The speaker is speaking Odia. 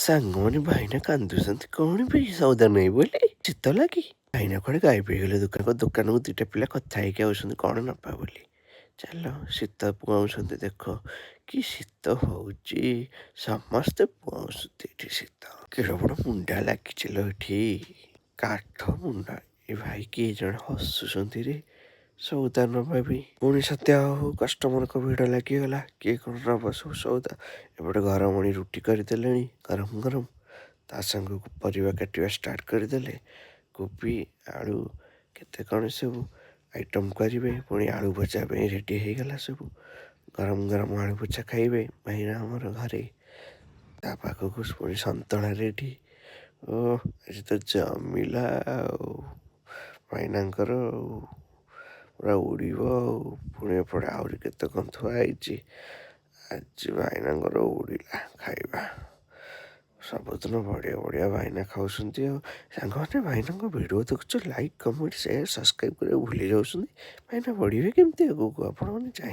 ସାଙ୍ଗମାନେ, ଭାଇନା କାନ୍ଦୁଛନ୍ତି କ'ଣ ପାଇଁ? ସଉଦା ନାହିଁ ବୋଲି, ଶୀତ ଲାଗି। ଭାଇନା କୁଆଡ଼େ ଗାୟବ ହେଇଗଲେ ଦୋକାନ ଦୋକାନକୁ। ଦୁଇଟା ପିଲା କଥା ହେଇକି ଆଉଛନ୍ତି କ'ଣ ନବା ବୋଲି। ଚାଲ, ଶୀତ ପୁଆଉଛନ୍ତି। ଦେଖ କି ଶୀତ ହଉଛି, ସମସ୍ତେ ପୁଆଉଛନ୍ତି ଏଠି ଶୀତ। କେଡ଼େ ବଡ଼ ମୁଣ୍ଡା ଲାଗିଛି ଲୋ ଏଠି, କାଠ ମୁଣ୍ଡା। ଏ ଭାଇ, କିଏ ଜଣେ ହସୁଛନ୍ତି ରେ ସଉଦା ନବା ବି। ପୁଣି ସତ୍ୟ ହଉ, କଷ୍ଟମରଙ୍କ ଭିଡ଼ ଲାଗିଗଲା। କିଏ କ'ଣ ନବ ସବୁ ସଉଦା। ଏପଟେ ଗରମଣି ରୁଟି କରିଦେଲେଣି ଗରମ ଗରମ, ତା ସାଙ୍ଗକୁ ପରିବା କାଟିବା ଷ୍ଟାର୍ଟ କରିଦେଲେ। କୋବି, ଆଳୁ, କେତେ କ'ଣ ସବୁ ଆଇଟମ୍ କରିବେ। ପୁଣି ଆଳୁ ଭଜା ପାଇଁ ରେଡ଼ି ହେଇଗଲା ସବୁ। ଗରମ ଗରମ ଆଳୁ ଭଜା ଖାଇବେ ଭାଇନା ଆମର ଘରେ। ତା ପାଖକୁ ପୁଣି ସନ୍ତୁଳା ରେଡ଼ି। ଓ, ଆଜି ତ ଜମିଲା ଆଉ ଭାଇନାଙ୍କର ଆଉ ପୁରା ଉଡ଼ିବ ଆଉ। ପୁଣି ଏପଟେ ଆହୁରି କେତେ କ'ଣ ଥୁଆ ହେଇଛି। ଆଜି ଭାଇନାଙ୍କର ଉଡ଼ିଲା ଖାଇବା। ସବୁଦିନ ବଢ଼ିଆ ବଢ଼ିଆ ଭାଇନା ଖାଉଛନ୍ତି। ଆଉ ସାଙ୍ଗମାନେ, ଭାଇନାଙ୍କ ଭିଡ଼ିଓ ଦେଖୁଛ, ଲାଇକ୍, କମେଣ୍ଟ, ସେୟାର, ସବସ୍କ୍ରାଇବ୍ କରିବାକୁ ଭୁଲି ଯାଉଛନ୍ତି। ଭାଇନା ବଢ଼ିବେ କେମିତି ଆଗକୁ? ଆପଣମାନେ ଚାହିଁ